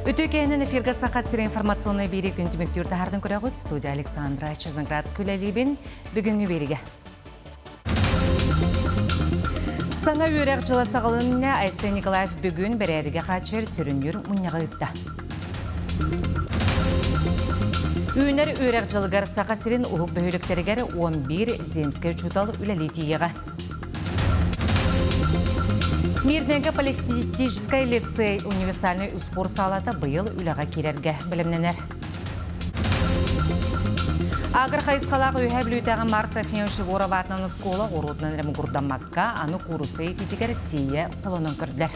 Үтүө кэһинэн эфиргэ Саха сирэ информационнай биэрии күн түмүктүүр таһаардын көрөҕүт. Студия Александра Черноградская үлэлиибин. Бүгүҥҥү биэриигэ. Саҥа үөрэх дьыла саҕаланна Айсен Николаев бүгүн бэрээдэгэ хааччыйар сүрүннүүр мунньаҕы ыытта. Үүнэр үөрэх дьылыгар Саха сирин уһук бөһүөлэктэригэр 11 земскэй учуутал үлэлии тиийиэҕэ. Мирнэйгэ политехническай лицей универсальнай успуор саалата быйыл үлэҕэ киирэргэ бэлэмнэнэр. Агр хайысхалаах Үөһээ Бүлүүтээҕи Марта Ефимович Егорова аатынан оскуола оҕуруотунан эрэ муҥурдаммакка, аны куурусса иитиитигэр тиийэ холонон көрдүлэр.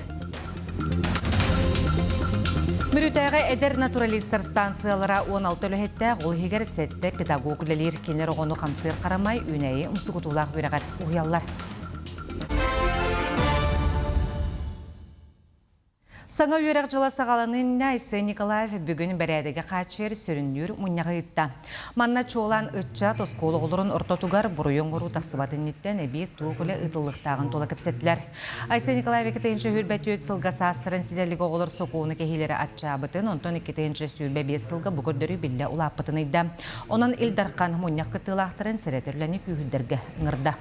Мүрүтээҕи эдэр натуралистар станциялара 16 үлэһиттээх, ол иһигэр сэттэ педагог үлэлиир. Кинилэр оҕону хамсыыр харамай үүнээйи умсугутуулаах үөрэҕэр уһуйаллар. Саҥа үөрэх дьыла саҕаланыынна Айсен Николаев бүгүн бэрээдэги хааччыйар сүрүннүүр мунньаҕы ыытта. Манна чуолаан ыччат оскуола оҕолорун ортотугар буруйу оҥоруу тахсыбат инниттэн эбии туох үлэ ыытыллыахтааҕын тула кэпсэттилэр. Айсен Николаев 224 сылга саастарын ситэ илик оҕолор сокуону кэһиилэрэ аччаабытын, онтон 225 сылга бу көрдөрүү биллэ улааппытын ыйда. Онон Ил Дархан мунньах кыттыылаахтарын сэрэтэр үлэни күүһүрдэргэ ыҥырда.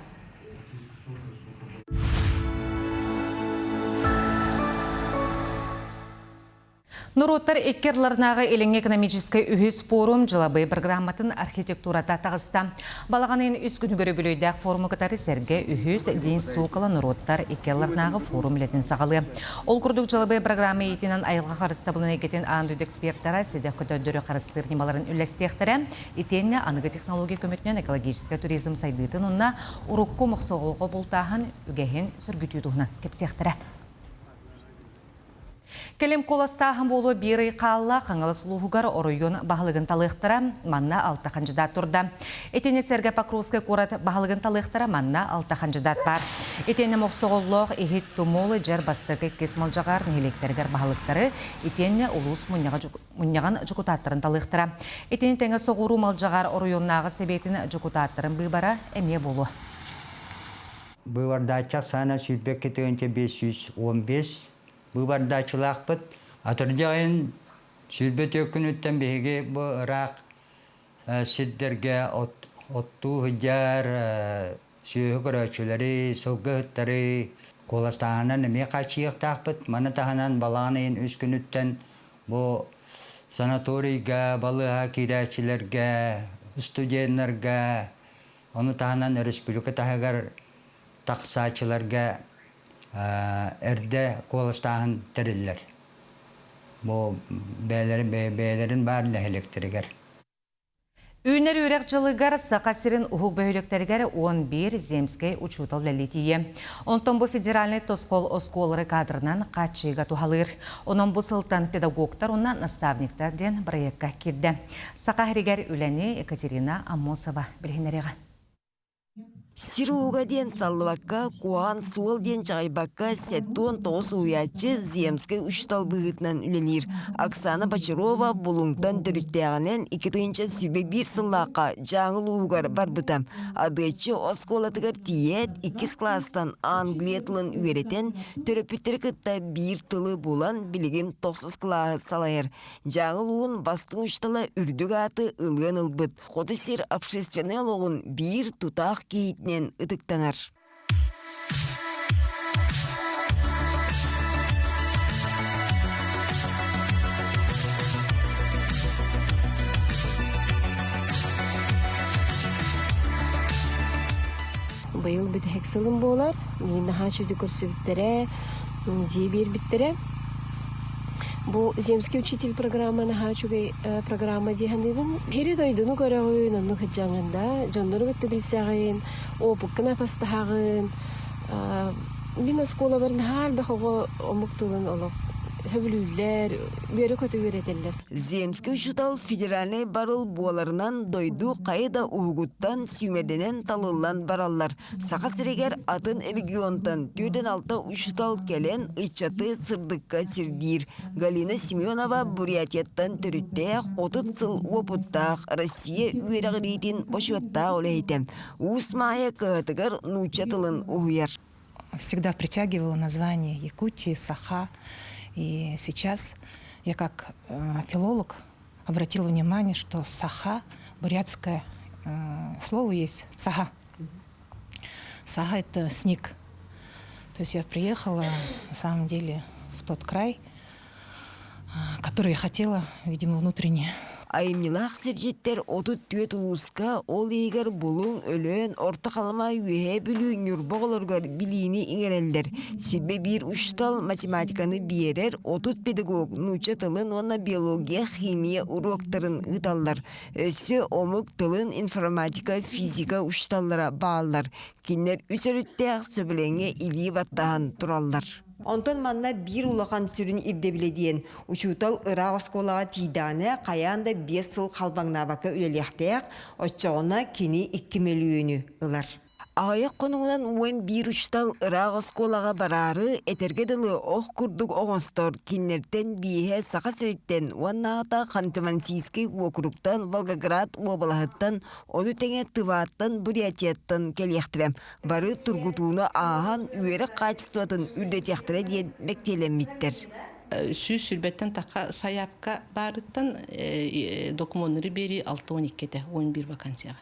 Норуоттар икки ардыларынааҕы Илиҥҥи экономическай үһүс форум дьылабыай программатын архитектурата таҕыста. Балаҕан ыйын үс күнүгэр үбүлүөйдээх форуму кытары сэргэ үһүс День Сокола норуоттар икки ардыларынааҕы форум үлэтин саҕалыа. Ол курдук дьылабыай программа иитинэн айылҕа харыстабылын эйгэтин аан дойду экспертара сэдэх көтөрдөрү харыстыыр ньымаларын үллэстиэхтэрэ. Итиэннэ аныгы технология көмөтүнэн экологическай туризм сайдыытын уонна урукку мохсоҕолго бултааһын үгэһин сөргүтүү туһунан кэпсиэхтэрэ. Кэлим куоластааһын буолуо биир ый хаалла Хаҥалас улууһугар оройуон баһылыгын талыахтара, манна алта хандьыдаат турда. Итини сэргэ Покровскай куорат баһылыгын талыахтара, манна алта хандьыдаат баар. Итиэннэ Мохсоҕоллоох, Иһит, Тумул, Дьэр Бастакы иккис Малдьаҕар нэһилиэктэригэр баһылыктары, итиэннэ улуус мунньаҕын дьокутааттарын талыахтара. Итини тэҥэ Соҕуруу Малдьаҕар оройуоннааҕы сэбиэтин дьокутааттарын быыбара эмиэ буолуо. Быыбардааччы ахсаана 22 515 быыбардааччылаахпыт. Атырдьах ыйын 24 күнүттэн биһиги бу ыраах сирдэргэ оттуу сылдьар сүөһү көрөөччүлэри, сылгыһыттары куоластааһынан эмиэ хааччыйыахтаахпыт. Маны таһынан балаҕан ыйын үс күнүттэн бу санаторийга, балыыһа киирээччилэргэ, студеннарга, Ону таһынан өрөспүүбүлүкэ таһыгар тахсааччыларга эрдэ куоластааһын тэриллэр. Бу бэйэлэрин, бэйэлэрин баар нэһилиэктэригэр. Үүнэр үөрэх дьылыгар Саха сирин уһук бөһүөлэктэригэр 11 земскэй учуутал үлэлии тиийэ. Онтон бу федеральнай тосхол оскуолалары кадрынан хааччыйыыга туһалыыр. Онон бу сылтан педагогтар уонна наставниктар диэн бырайыакка киирдэ. Саха сиригэр үлэни Екатерина Аммосова билиһиннэриэҕэ. Сир ууга диэн саллыбакка, куһаҕан суол диэн чаҕыйбакка 79 уһуйааччы земскэй учуутал быһыытынан үлэлиир. Оксана Бочарова Булуҥтан төрүттээҕинэн 2021 сыллаахха Дьааҥы улууһугар барбыта. Адыаччы оскуолатыгар тиийээт, иккис кылаастан англия тылын үөрэтэн, төрөппүттэри кытта биир тылы булан, билигин тохсус кылааһы салайар. Дьааҥы улууһун бастыҥ учуутала үрдүк ааты ылыан ылбыт. Хоту сир общественнай олоҕун биир тутаах киһитинэн ытыктанар. Быйыл бүтэһик сылым буолар. Миигин наһаа үчүгэй көрсүбүттэрэ, дьиэ биэрбиттэрэ. Бу «Земский учитель» программа наһаа үчүгэй программа дии саныыбын. Биһири дойдуну көрөҕүн, оннук сылдьаҥҥын да, дьоннору кытта билсэҕин, опыккын атастаһаҕын. Мин оскуолабар наһаа элбэх оҕо омук тылын олох сөбүлүүллэр, үөрэ-көтө үөрэтэллэр. Земский учуутал федеральнай барыл буоларынан дойду хайа да уһугуттан сүүмэрдэнэн талыллан бараллар. Саха сиригэр атын регионтан 46 учуутал кэлэн ыччаты сырдыкка сирдиир. Галина Семенова Бурятияттан төрүттээх 30 сыл уопуттаах Россия үөрэҕириитин бочуоттаах үлэһитэ. Уус Маайа кыһатыгар нуучча тылын уһуйар. Всегда притягивало название Якутии, Саха. И сейчас Я как филолог обратила внимание, что саха, бурятское слово есть, саха. Саха – это снег. То есть я приехала, на самом деле, в тот край, который я хотела, видимо, внутренне. Айымньылаах сирдьиттэр 34 улууска, ол иһигэр Булуҥ, Өлөөн, Орто Халыма, Үөһээ Бүлүү, Ньурба оҕолоругар билиини иҥэрэллэр. Силбэ биир учуутал математиканы биэрэр, 30 педагог нуучча тылын уонна биология, химия уруоктарын ыыталлар. Өссө омук тылын, информатика, физика учууталлара бааллар. Кинилэр үс өрүттээх сөбүлэҥҥэ илии баттаһан тураллар. Онтон манна биир улахан сүрүн ирдэбилэ диэн, учуутал ыраах оскуолаҕа тиийдэҕинэ хайаан да 5 сыл халбаҥнаабакка үлэлиэхтээх, оччоҕуна кини 2 мөлүйүөнү ылар. Аҕыйах хонугунан 11 учуутал ыраах оскуолаҕа бараары, этэргэ дылы ох курдук оҥостор, кинилэртэн бииһэ Саха сириттэн уоннааҕыта Ханты-Мансийскай уокуруктан, Волгоград уобалаһыттан, ону тэҥэ Тываттан, Бурятияттан кэлиэхтэрэ. Бары тургутууну ааһан үөрэх хаачыстыбатын үрдэтиэхтэрэ диэн мэктиэлэммиттэр. 120-тэн тахха сайаапка баарыттан докумуоннары биэрии 62 этэ, 11 вакансияҕа.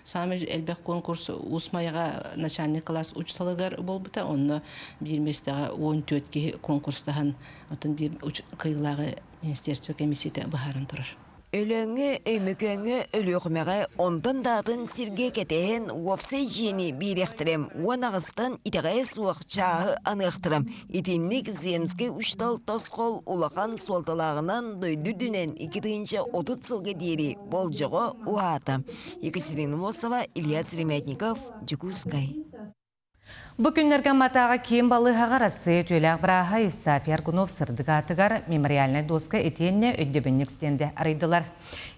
Саамай элбэх конкурс Уус Майаҕа начальник класс учууталыгар буолбута, онно биир миэстэҕэ 14 киһи конкурстаһан, оттон биир кыайыылааҕы министерство комиссията быһааран турар. Өлөөҥҥө, Өймөкөөҥҥө, Өлүөхүмэҕэ, онтон да атын сиргэ кэтэһэн уопсай дьиэни биэриэхтэрэ, 18-тан итэҕэйэ суох чааһы аныахтара. Итинник Земскэй учуутал тосхол улахан суолталааҕынан дойду үрдүнэн 2030 сылга диэри болдьоҕо уһаата. Екатерина Мосова, Илья Сыромятников, Дьокуускай. Бу күннэргэ Амматааҕы киин балыыһаҕа Арассыыйа үтүөлээх бырааһа Евстафий Аргунов сырдык аатыгар мемориальнай дуоска итиэннэ өйдөбүнньүк стендэ арыйдылар.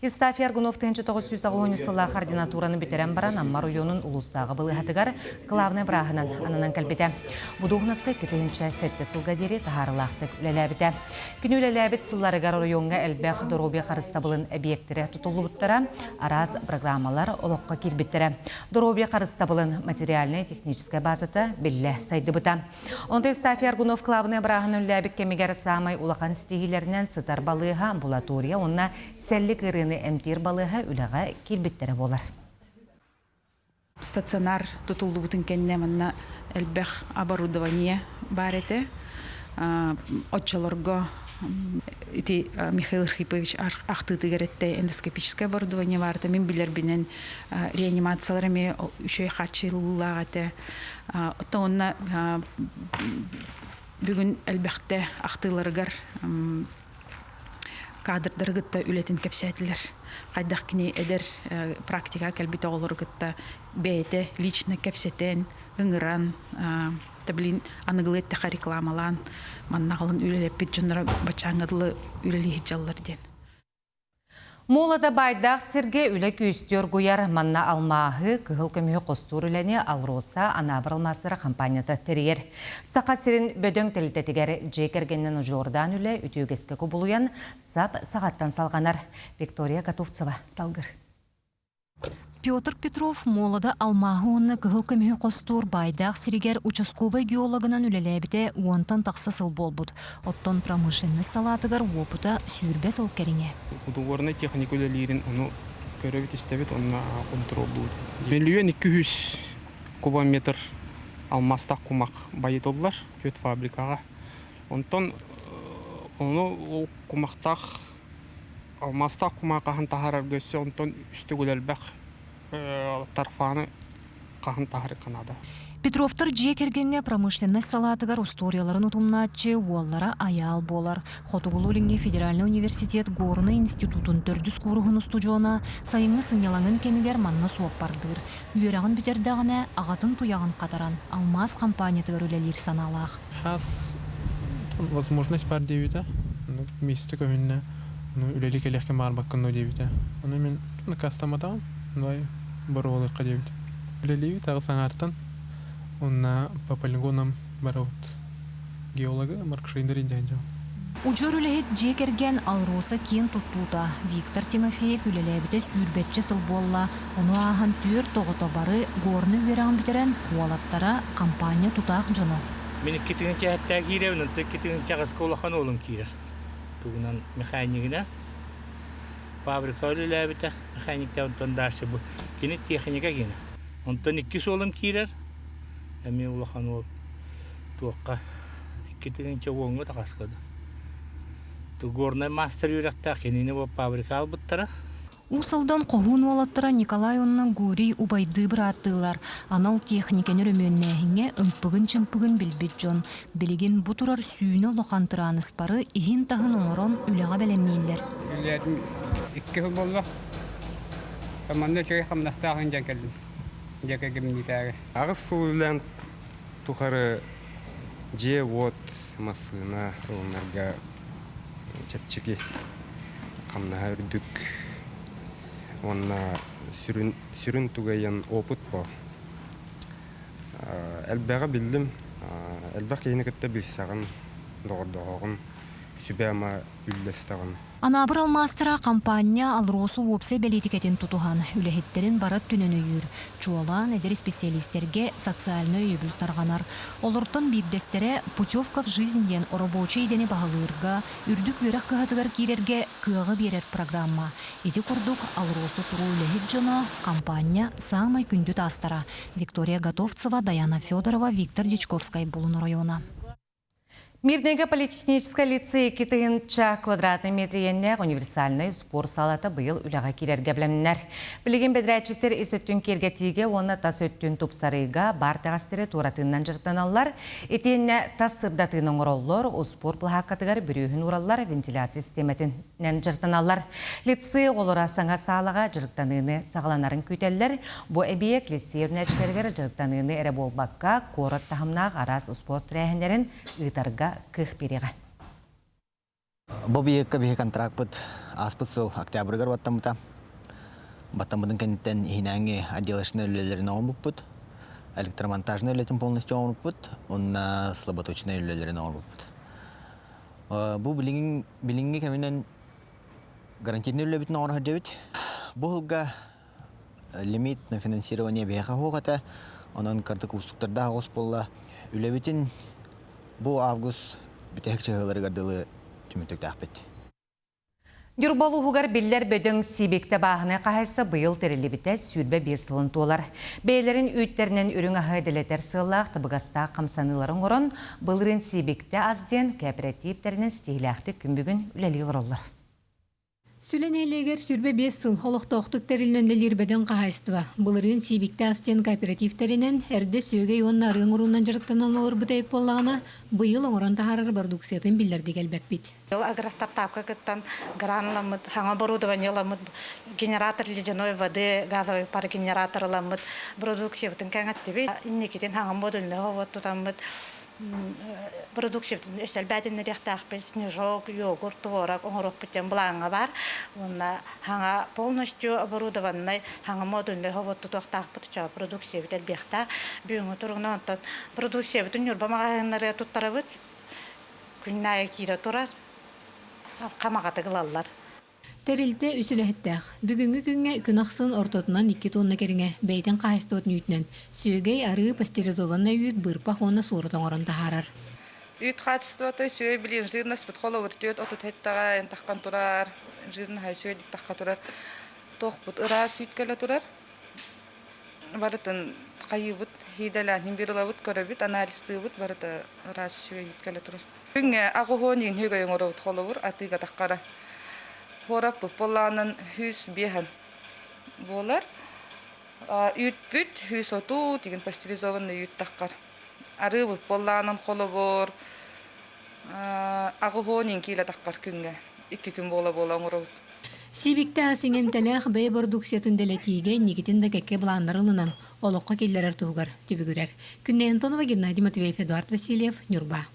Евстафий Аргунов 1980 сыллаах ординатураны бүтэрэн баран Амма оройуонун улуустааҕы балыыһатыгар главнай бырааһынан ананан кэлбитэ. Бу дуоһунаска 2007 сылга диэри таһаарыылаахтык үлэлээбитэ. Кини үлэлээбит сылларыгар оройуоҥҥа элбэх доруобуйа харыстабылын эбийиэктэрэ тутуллубуттара, араас программалар олоххо киирбиттэрэ. Доруобуйа харыстабылын материальнай-техническэй базата биллэ сайдыбыта. Онто Евстафий Аргунов кылаабынай бырааһын үлэлээбит кэмигэр саамай улахан ситиһиилэринэн сытар балыыһа, амбулатория уонна сэллик ыарыыны эмтиир балыыһа үлэҕэ киирбиттэрэ буолар. Стационар тутуллубутун кэннэ манна элбэх оборудование баар этэ. Оччолорго ити Михаил Архипович ахтыытыгар эттэ эндоскопическое оборудование баарта мин билэрбинэн реанимациялар эмиэ үчүгэй хааччыллыылаах этэ. Оттон онно бүгүн элбэхтэ ахтыыларыгар кадрдары кытта үлэтин кэпсээтилэр. Хайдах кини эдэр практика кэлбит оҕолору кытта бэйэтэ лично кэпсэтэн, ыҥыран, блин, аныгылыы эттэхэ рекламалаан, маннаҕалын үлэлэппит дьонноро баччааҥҥа дылы үлэлии сылдьаллар диэн. Муулада баайдаах сиргэ үлэ күүстүү оргуйар. Манна алмааһы, кыһыл көмүһү хостуур үлэни АЛРОСА Анаабыр алмаастара хампаанньата тэрийэр. Саха сирин бөдөҥ тэрилтэтигэр дьиэ кэргэнинэн удьуордаан үлэ үтүөгэскэ кубулуйан, сап саҕаттан салҕанар. Виктория Готовцева салгыр. Петр Петров Молодо алмааһы уонна кыһыл көмүһү хостуур баайдаах сиригэр участковай геологынан үлэлээбитэ уонтан тахса сыл буолбут. Оттон промышленность салаатыгар уопута 20 сыл кэриҥэ. Удуворнай техника үлэлиирин ону көрөбүт-истэбит уонна хонтуруоллуубут. Мөлүйүөн 200 кубометр алмаастаах кумах байытыллар түөрт фабрикаҕа. Онтон ону ол кумахтаах алмаастаах кумаахаһын таһаарарга өссө онтон үс төгүл элбэх тарфааны хаһан таһаарыахха наада. Петровтар дьиэ кэргэҥҥэ промышленность салаатыгар устуоруйаларын утумнааччы уоллара Айаал буолар. Хотугулуу-Илиҥҥи федеральнай университет Горнай институтун төрдүс кууруһун устудьуона сайыҥҥы сынньалаҥын кэмигэр манна суоппардыыр. Үөрэҕин бүтэрдэҕинэ аҕатын туйаҕын хатаран, алмаас компаниятыгар үлэлиир санаалаах. Хас возможность бар диэбитэ. Миэстэ көһүннэ. Ну, үлэлии кэлиэххин баҕарбаккын дуо диэбитэ. Ону мин накаастамматаҕым. Давай боруобалыахха диэбит. Үлэлиибит аҕыс аҥаартан. Уонна по полигонам барабыт. Геологы Маркшейдер диэн дьон. Удьуор үлэһит дьиэ кэргэн АЛРОСА киэн туттуута Виктор Тимофеев үлэлээбитэ сүүрбэччэ сыл буолла. Ону ааһан түөрт оҕото бары горнай үөрэҕин бүтэрэн, уолаттара хампаанньа тутаах дьоно. Мин 2007-тээ киирэбин, онтон 2008-ка улахан уолум киирэр. Тугунан механикынан фабрика үлэлээбитэ механиктаах онтон дальше бу кини техника гина. Онтон икки суолум киирэр эмиэ улахан уол туохха 2010-ҥа тахаскады. Горнай мастер үөрэхтээх кинини бу фабрика албыттара. Уус Алдан хоһуун уолаттара Николай уонна Гурий убайдыы бырааттыылар, анал техниканы өрөмүөннээһиҥҥэ ымпыгын-чымпыгын билбит дьон, билигин бу турар сүүнэ улахан тырааныспары иһин-таһын оҥорон үлэҕэ бэлэмнииллэр. Үлэлээтим икки сыл буолла. Манна үчүгэй хамнастаах дьэн кэллим. Дьэ кэмниитээҕи. Аҕыс сыл үлэлээн тухары дьиэ-уот, массыына ылынарга чэпчэки, хамнаһа үрдүк уонна сүрүн, сүрүн тугайан опыт бо. Элбэҕи биллим, элбэх киһини кытта билсэҕин, доҕордоһоҕун, сүбэ-ама үллэстэҕин. Анаабыр алмаастара хампаанньа АЛРОСА уопсай бэлиитикэтин тутуһан, үлэһиттэрин бары өттүнэн өйүүр. Чуолаан, эдэр исписэлиистэргэ социальнай өйөбүл тарҕанар. Олортон биирдэстэрэ «Путевка в жизнь» диэн оробуочай идэни баһылыырга, үрдүк үөрэх кыһатыгар киирэргэ кыаҕы биэрэр программа. Ити курдук, АЛРОСА туруу үлэһит дьоно, хампаанньа саамай күндү таастара. Виктория Готовцева, Даяна Федорова, Виктор Дьячковскай, Булун оройуона. Мирнэйгэ политехническай лицей 2 тыһыынча квадратный метр универсальнай спорт салата быйыл үлэҕэ киирэргэ бэлэмнэр. Билигин бэдэрээччиктэр ис өттүн киэргэтиигэ уонна тас өттүн тупсарыыга баар тэҕэстэри туоратыынан дьарыктаналлар. Итиэннэ тас сырдатыыны оҥороллор, успуорт былаһааккатыгар бүрүөһүн уураллар, вентиляция систиэмэтинэн дьарыктаналлар. Лицей оҕолоро саҥа саалаҕа дьарыктаныыны саҕаланарын күүтэллэр. Бу эбийиэк лицей үөрэнээччилэригэр дьарыктаныыны эрэ буолбакка, куорат таһымнаах араас успуорт тэрээһиннэрин ыытарга кыах биэриэҕэ. Бу объекка биһи контракпыт ааспыт сыл октябрыгар баттаммыта. Баттаммытын кэнниттэн иһинээҥи отделочнай үлэлэрин оҥорбуппут. Электромонтажнай үлэтин полностью оҥорбуппут уонна слаботочнай үлэлэрин оҥорбуппут. Бу билиҥ билиҥҥи кэминэн гарантийнай үлэбитин оҥоро сылдьабыт. Бу сылга лимит на финансирование биһиэхэ суох этэ. Онон кырдык уустуктардаах оҕус буолла. Үлэбитин бу август бүтэһик чыһыыларыгар дылы түмүктүктээхпит. Ньурба улууһугар биллэр бөдөҥ Сибиктэ бааһынай хаһайса быйыл тэриллибитэ 25 сылын туолар. Бэйэлэрин үүттэринэн үрүҥ аһы дэлэтэр сыаллаах табыгастаах хамсаныылары оҥорон, былырыын Сибиктэ ас диэн кээпэрэтииптэринэн ситиһиилээхтик күн бүгүн үлэлии олороллор. Сүлэ нэһилиэгэр 25 сыл олохтоохтук тэриллэн үлэлиир бөдөҥ хаһаайыстыба. Былырыын Сиибиктэ ас диэн кооператив тэринэн, эрдэ сүөгэй уонна арыы оҥоруунан дьарыктанан олорбут эбит буоллаҕына, быйыл оҥорон таһаарар бородууксуйатын биллэрдик элбэппит. Агростартапка кыттан гран ыламмыт, саҥа оборудование ыламмыт, генератор ледяной воды, газовый парогенератор ыламмыт, продукциябытын кэҥэттибит. Инникитин саҥа модульный хобот тутаммыт, продукциябытын өссө элбээтиннэриэхтээхпит, снежок, йогурт, творог оҥоруохпут диэн былааҥҥа баар. Уонна саҥа полностью оборудованнай саҥа модульнай хобот тутуохтаахпыт, продукциябыт элбиэхтээх. Бүгүҥҥү туругунан онтон продукциябытын Ньурба маҕаһыыннарыгар туттарабыт. Күн аайы киирэ турар, хамаҕатык ылаллар. Тэрилтэ үс үлэһиттээх. Бүгүҥҥү күҥҥэ күн ахсын ортотунан икки тонна кэриҥэ бэйэтин хаһаайыстыбатын үүтүнэн сүөгэй, арыы, пастеризованнай үүт, быырпах уонна суорат оҥорон таһаарар. Үүт хаачыстыбата үчүгэй, билигин жирность холобур түөрт отут эттэҕэ ынтаххан турар, жирность үчүгэй диттахха турар. Туохпут ыраас үүт кэлэ турар. Барытын хайыыбыт, хиидэлээн биир ылабыт, көрөбүт, анализтыыбыт, барыта ыраас үчүгэй үүт кэлэ турар. Күҥҥэ аҕыһуон иин үгэй оҥоробут холобур атыыга таххара. Хуораппыт буоллаҕынан 105 буолар. Үүтпүт 130 деген пастеризованный үүт таххар. Арыыбыт буоллаҕынан холобур аҕыһуон иин киилэ таххар күҥҥэ. Икки күн буола-буола оҥоробут. Сибиктэ ас иҥэмтэлээх бэйэ бородууксуйатын дэлэтиигэ инникитин да кэккэ былааннары ылынан, олоххо киллэрэр туһугар түбүгүрэр. Күннэй Антонова, Геннадий Матвеев, Эдуард Васильев, Ньурба.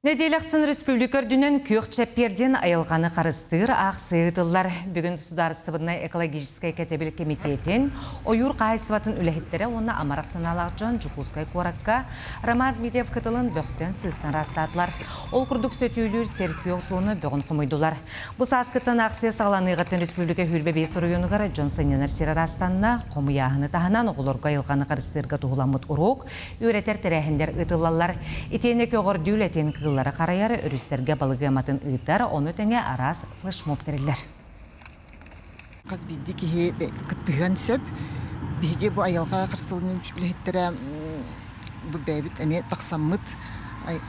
Нэдиэлэ ахсын республика үрдүнэн күөх чэппиэр диэн айылҕаны харыстыыр аахсыйа ыытыллар. Бүгүн Судаарыстыбаннай экологическай кэтэбил кэмитиэтин, ойуур хаһаайыстыбатын үлэһиттэрэ уонна амарах санаалаах дьон Дьокуускай куоракка Роман Дмитриев кытылын бөхтөн сыыстан ыраастаатылар. Ол курдук сөтүөлүүр сир күөх зона бөҕүн хомуйдулар. Бу сааскыттан аахсыйа саҕаланыаҕыттан республика 25 оройуонугар дьон сынньанар сир ырастанна, хомуйааһыны таһынан оҕолорго айылҕаны харыстыырга туһуламмыт уруок, үөрэтэр тэрээһиннэр ыытыллаллар. Итиэннэ көҕөрдүү үлэтин кыыл кыыллары харайар, өрүстэргэ балыгы аматын ыытар, ону тэҥэ араас флешмоб тэриллэр. Хас биирдии киһи кыттыһыан сөп. Биһиги бу айылҕа харыстабылын үлэһиттэрэ бу бэйэбит эмиэ тахсаммыт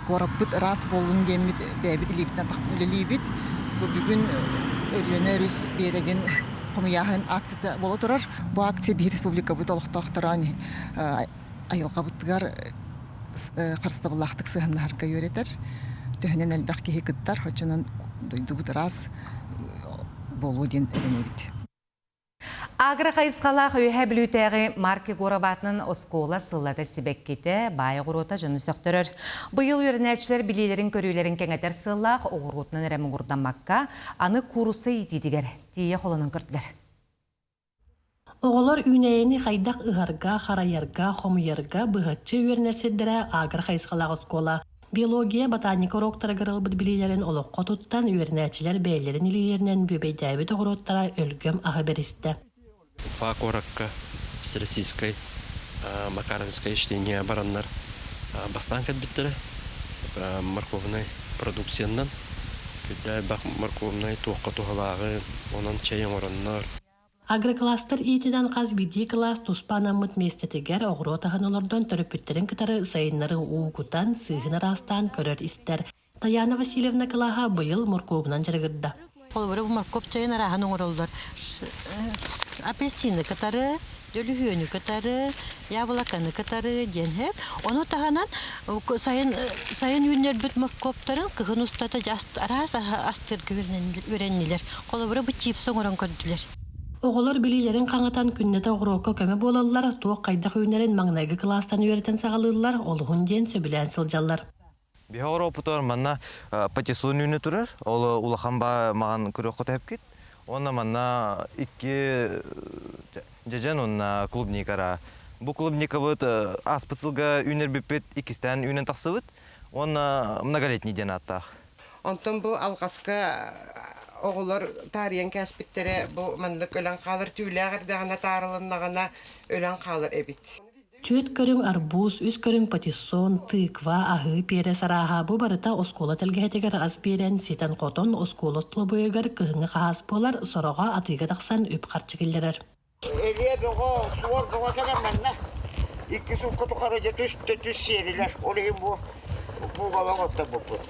куораппыт ыраас буоллун диэммит бэйэбит илиибитинэн үлэлиибит. Бу бүгүн Өлүөнэ өрүс биэрэгин хомуйааһын акцията буола турар. Бу акция биһи республикабыт олохтоохторо айылҕабытыгар харыстабыллаахтык сыһыаннаһарга үөрэтэр. Төһөнөн элбэх киһи кыттар, оччонон дойдубут ыраас буолуо диэн эрэнэбит. Агро хайысхалаах Үөһээ Бүлүүтээҕи Марк Егоров аатынан оскуола сыллата сибэккитэ, баай оҕуруота дьону сөхтөрөр. Быйыл үөрэнээччилэр билиилэрин-көрүүлэрин кэҥэтэр сыаллаах оҕуруотунан эрэ муҥурдаммакка, аны куурусса иитиитигэр тиийэ холонон көрдүлэр. Оҕолор үүнээйини хайдах ыһарга, харайарга, хомуйарга быһаччы үөрэнэр сирдэрэ агро хайысхалаах оскуола. Биология, ботаника уруоктарыгар ылбыт билиилэрин олоххо туттан, үөрэнээччилэр бэйэлэрин илиилэринэн бүөбэйдээбит оҕуруоттара өлгөм аһы бэристэ. Уфа куоракка Всероссийскай Макаровское чтение бараннар бастаан кэлбиттэрэ. Морковнай продукциянан күүрдээх морковнай туохха туһалааҕын, онон чэй оҥороннор. Агрокластер иитинэн хас биирдии кылаас туспа анаммыт миэстэтигэр оҕуруот аһын олордон төрөппүттэрин кытары сайыннары уу кутан, сыыһын араастаан көрөр-истэр. Таяна Васильевна кылааһа быйыл моркуобунан дьарыгырда. Холобура, бу моркуоп чайын арааһын оҥороллор. Апельсины кытары, дөлүһүөнү кытары, яблоканы кытары диэн һэ. Ону таһынан сайын сайын үүннэрбит моркуоптарын кыһын устата араас астыырга үөрэннилэр. Холобура, бу чипсы оҥорон көрдүлэр. Оҕолор билиилэрин хаҥатан күннэтэ оҕуруокка көмө буолаллар, туох хайдах үүнэрин маҥнайгы кылаастан үөрэтэн саҕалыыллар, олуһун диэн сөбүлээн сылдьаллар. Биһи оҕуруоппутугар манна патиссон үүнэ турар. Ол улахан ба маҕан көрүөххэ төһөпкүт. Уонна манна икки дьэдьэн уонна клубникара. Бу клубникабыт ааспыт сылга үүнэрбиппит иккистээн үүнэн тахсыбыт. Уонна многолетний диэн ааттаах. Онтон бу алҕаска оҕолор таарыйан кээспиттэрэ бу маннык өлөн хаалар түүлээх эрдэҕинэ таарылыннаҕына өлөн хаалар эбит. Түөрт көрүҥ арбуз, үс көрүҥ патиссон, тыква, аһыы пиэрэс арааһа бу барыта оскуола тэлгэһэтигэр ас биэрэн, ситэн-хотон оскуола остолобуойугар кыһыҥҥы хаһаас буолар, сороҕо атыыга тахсан үп-харчы киллэрэр. Элиэ бөҕө, суор бөҕө кэлэн манна икки суукка тухары дьэ түс да түс сиэрилэр. Ол иһин бу буугалаах оттоммуппут.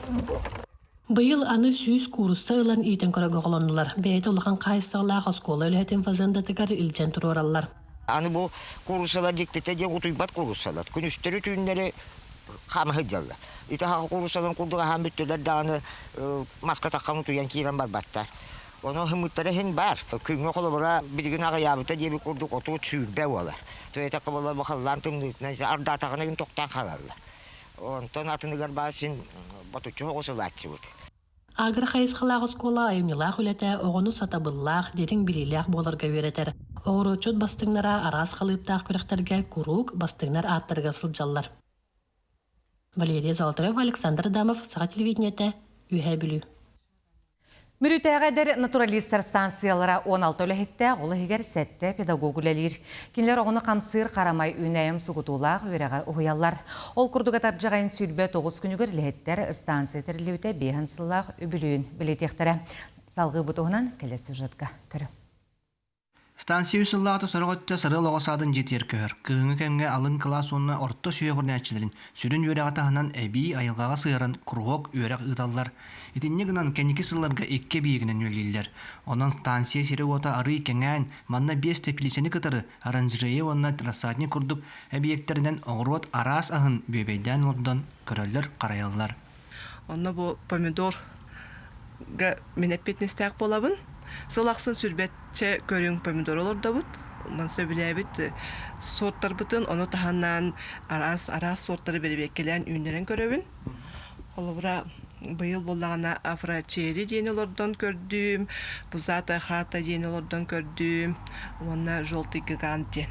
Быйыл аны 100 куурусса ылан иитэн көрөргө холоннулар. Бэйэтэ улахан хаһаайыстыбалаах оскуола үлэһитин фазендатыгар илдьэн туруораллар. Аны бу кууруссалар дьиктитэ диэн утуйбат кууруссалар. Күнүстэри-түүннэри хаама сылдьаллар. Ити аһаҕа кууруссаларын курдук аһаан бүттүлэр даҕаны маска таххан утуйан киирэн барбаттар. Ону ыһыммыттара иһин баар. Күҥҥэ холобура билигин аҕыйаабыта диэбит курдук отут 20 буолар. Төһөтөххө буолар бу халлаан тымныытынан ардаатаҕына игин тохтоон хаалаллар. Онтон атыныгар баар син ботуччу соҕус ылааччыбыт. Агро хайысхалаах оскуола айымньылаах үлэтэ оҕону сатабыллаах, дириҥ билиилээх буоларга үөрэтэр. Оҕуруотчут бастыҥнара араас халыыптаах күрэхтэргэ куруук бастыҥнар ааттарыгар сылдьаллар. Валерия Золотарева, Александр Адамов, Саха телевидениетэ, Үөһээ Бүлүү. Мүрүтээҕи эдэр натуралистар станциялара 16 үлэһиттээх, ол иһигэр сэттэ педагог үлэлиир. Кинилэр оҕону хамсыыр харамай үүнээйим сугутуулаах үөрэҕэр уһуйаллар. Ол курдук атырдьах айын 29 күнүгэр үлэһиттэр станция тэриллибитэ биэһэн сыллаах үбүлүйүн бэлиэтиэхтэрэ. Салгыы бу туһунан кэлэр сюжетка көрүҥ. Станция үс сыллаата сорох өттө Сарыал оҕо саадын дьиэтигэр көһөр. Кыһыҥҥы кэмҥэ алын кылаас уонна орто сүһүөх үөрэнээччилэрин сүрүн үөрэҕи таһынан эбии айылҕаҕа сыһыаран куруһуок үөрэх ыыталлар. Итинньик гынан кэнники сылларга икки эбийиэгинэн үлэлииллэр. Онон станция сирэ-уота арыый кэҥээн, манна биэс тэпилииссэни кытары оранжерея уонна рассадник курдук эбийиэктэринэн оҕуруот араас аһын бүөбэйдээн олордон көрөллөр-харайаллар. Онно бу помидорга мин эппиэтинэстээх буолабын. Сыл ахсын сүрбэтчэ көрүҥ помидор олордобут. Ман сөбүлээбит сорттарбытын, ону таһынан араас араас сорттары бэрэбиэркэлээн үүннэрэн көрөбүн. Холобура, быйыл буоллаҕына афрочерри диэни олордон көрдүм, пузатая хата диэни олордон көрдүм уонна желтый гигант диэн.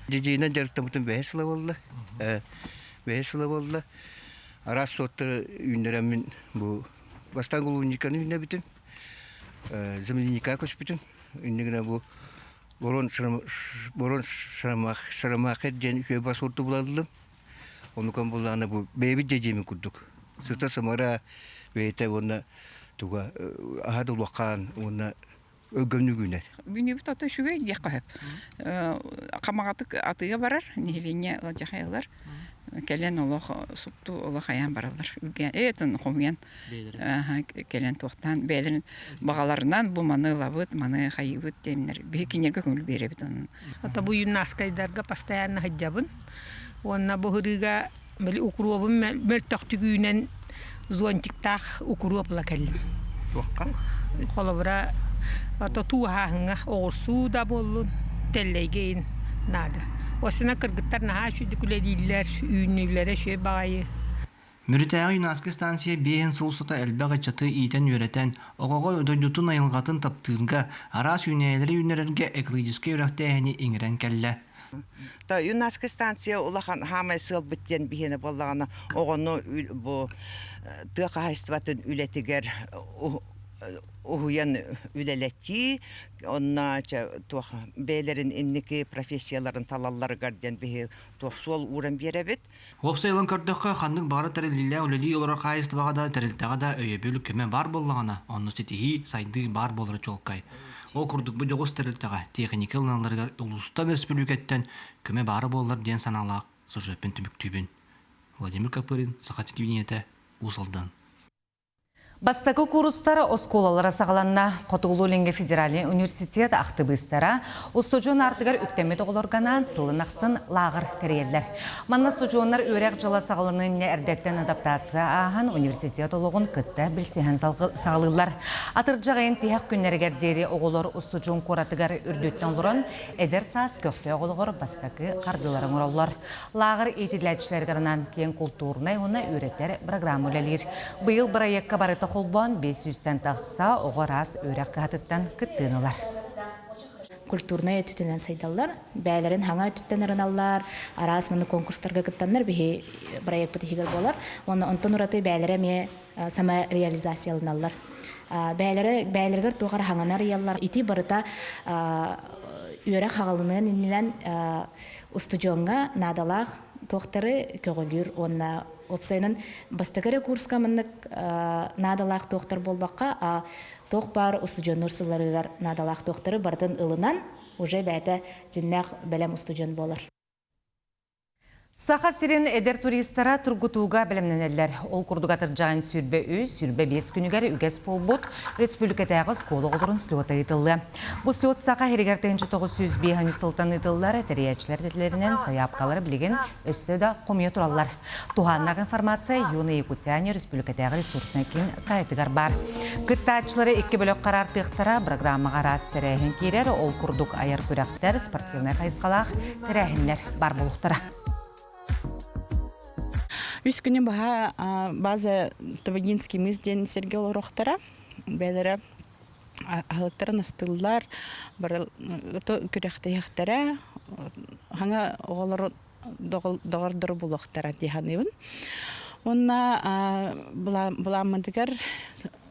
Дьидьиинэн дьарыктаммытым бэһис сыла буолла. Бэһис сыла буолла. Араас суоттары үүннэрэммин бу бастаан голубниканы үүннэбитим, земляника көспүтүм. Иннигинэ бу борон борон шарамахер диэн үчүгэй бас суорту булаллым. Онукан буллаҕына бу бэйэбит дьэдьиэмин курдук. Сыта сымара бэйэтэ уонна туга аһа да улахан уонна өлгөмнүк үүнэр. Үүнүүбүт ото үчүгэй диэххэ сөп. Хамаҕатык атыыга барар, нэһилиэнньэ ыалдьахайалар. Кэлэн олох супту олох айаан бараллар. Этин хомуйан кэлэн туохтаан бэйэлэрин баҕаларынан бу маны ылабыт, маны хайыыбыт диэннэр биһи кинилэргэ көҥүл биэрэбит онон. Ото бу юннаскайдарга постоянно сылдьабын. Уонна бу ырыыга били укуруобум мөлтөхтүк үүнэн зонтиктаах укуруоп ыла кэллим. Туохха? Холобура, ото тууһааһыҥҥа оҕурсуу да буоллун, тэллэйгэ иин наада. Осина кыргыттар наһаа үчүгдүк үлэлииллэр, үүнүүлэрэ үчүгэй баҕайы. Мүрүтээҕи юнацкай станция биэһин сыл устата элбэх ыччаты иитэн-үөрэтэн, оҕоҕо дойдутун айылҕатын таптыырга, араас үүнээйилэри үүннэрэргэ экологическай үөрэхтээһини иҥэрэн кэллэ. То юнацкай станция улахан хаамай сыалбыт диэн биһиэнэ буоллаҕына оҕону бу тыа хаһаайыстыбатын үлэтигэр уһуйан үлэлэтии, онно туох бэйэлэрин инники профессияларын талалларыгар диэн биһи туох суол ууран биэрэбит. Уопсай ылан көрдөххө, ханнык баҕарар тэриллиилээх үлэлии олорор хаһаайыстыбаҕа да, тэрилтэҕэ да өйөбүл, көмө баар буоллаҕына, онно ситиһии, сайдыы баар буолара чуолкай. Ол курдук бу дьоҕус тэрилтэҕэ тиэхиньикэ ылыналларыгар улуустан, өрөспүүбүлүкэттэн көмө баара буоллар диэн санаалаах сюжеппин түмүктүүбүн. Владимир Копырин, Саха телевидениетэ, Уус Алдан. Бастакы куурустар оскуолалара саҕаланна. Хотугулуу-Илиҥҥи федеральнай университет актыбыыстара устудьуон аартыгар үктэммит оҕолорго анаан сылын ахсын лааҕыр тэрийэллэр. Манна устудьуоннар үөрэх дьыла саҕаланыы иннинэ эрдэттэн адаптация ааһан университет олоҕун кытта билсиһэн саҕалыыллар. Атырдьах ыйын тиһэх күннэригэр диэри оҕолор устудьуон куоратыгар үрдүттэн олорон эдэр саас көхтөөх олоҕор бастакы хардыылары оҥороллор. Лааҕыр иитиллээччилэригэр анаан киэҥ култуурунай уонна үөрэтэр программа үлэлиир. Быйыл бырайыакка барыта холбоон 500-тэн тахса оҕо араас үөрэх кыһатыттан кыттыыны ылар. Культурнай өттүтүнэн сайдаллар, бэйэлэрин хаҥа өттүттэн арыналлар, араас маны конкурстарга кыттаннар биһи проекпыт иһигэр буолар. Уонна онтон ураты бэйэлэрэ эмиэ самореализацияланаллар. Бэйэлэрэ бэйэлэригэр туох эрэ хаҥаны арыйаллар. Ити барыта үөрэх хаҕылыныан иннинэн устудьуоҥҥа наадалаах туохтары көҕүлүүр уонна уопсайынан бастакы эрэ курска маннык наадалаах туохтар буолбакка, а туох баар устудьуоннуур сылларыгар наадалаах туохтары барытын ылынан уже бэйэтэ дьиннээх бэлэм устудьуон буолар. Саха сирин эдэр туристара тургутууга бэлэмнэнэллэр. Ол курдук атырдьаҕын 23, 25 күнүгэр үгэс буолбут республикатааҕы оскуола оҕолорун слета ыытыллыа. Бу слет Саха сиригэр 1905 сылтан ыытыллар тэрийээччилэр этилэринэн сайаапкалар билигин өссө да хомуйа тураллар. Туһааннаах информация Юные Якутяне республикатааҕы ресурснай киин сайтыгар баар. Кыттааччылары икки бөлөх хараартыахтара, программаҕа араас тэрээһин киирэр, ол курдук айар күрэхтэр, спортивнай хайысхалаах тэрээһиннэр баар буолуохтара. Үс күнү баһа база Табагинский мыс диэн сиргэ олоруохтара. Бэйэлэрэ аһылыктарын астыыллар, бары күрэхтэһиэхтэрэ, хаҥа оҕолору доҕордору булуохтара дии саныыбын. Уонна былааммытыгар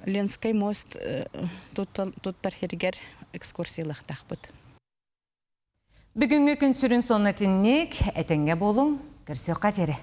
Ленскэй мост туттар сиригэр экскурсиялыахтаахпыт. Бүгүҥҥү күн сүрүн сонно итинник, этэҥҥэ буолуҥ, көрсүөххэ диэри.